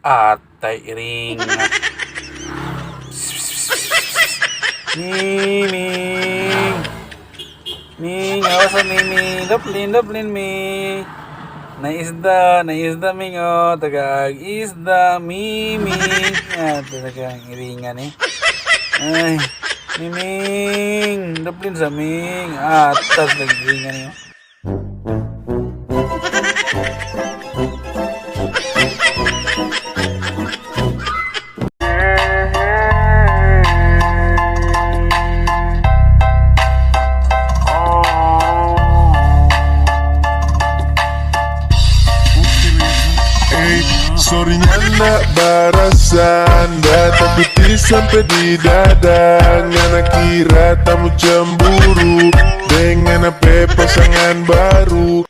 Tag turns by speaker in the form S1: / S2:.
S1: Atay, iring. Miming. Ming, awas sa Miming. Duplin, duplin, Ming. Naisda, naisda, Ming, oh. Tagag isda, Miming. Ah, talagang iringan eh. Ay, Miming. Duplin sa Ming. Atas, nag-iringan eh, oh.
S2: Ey, sorry ngana barasan. Datang putih sampai di dada. Ngana kira tamu cemburu dengan apa pasangan baru.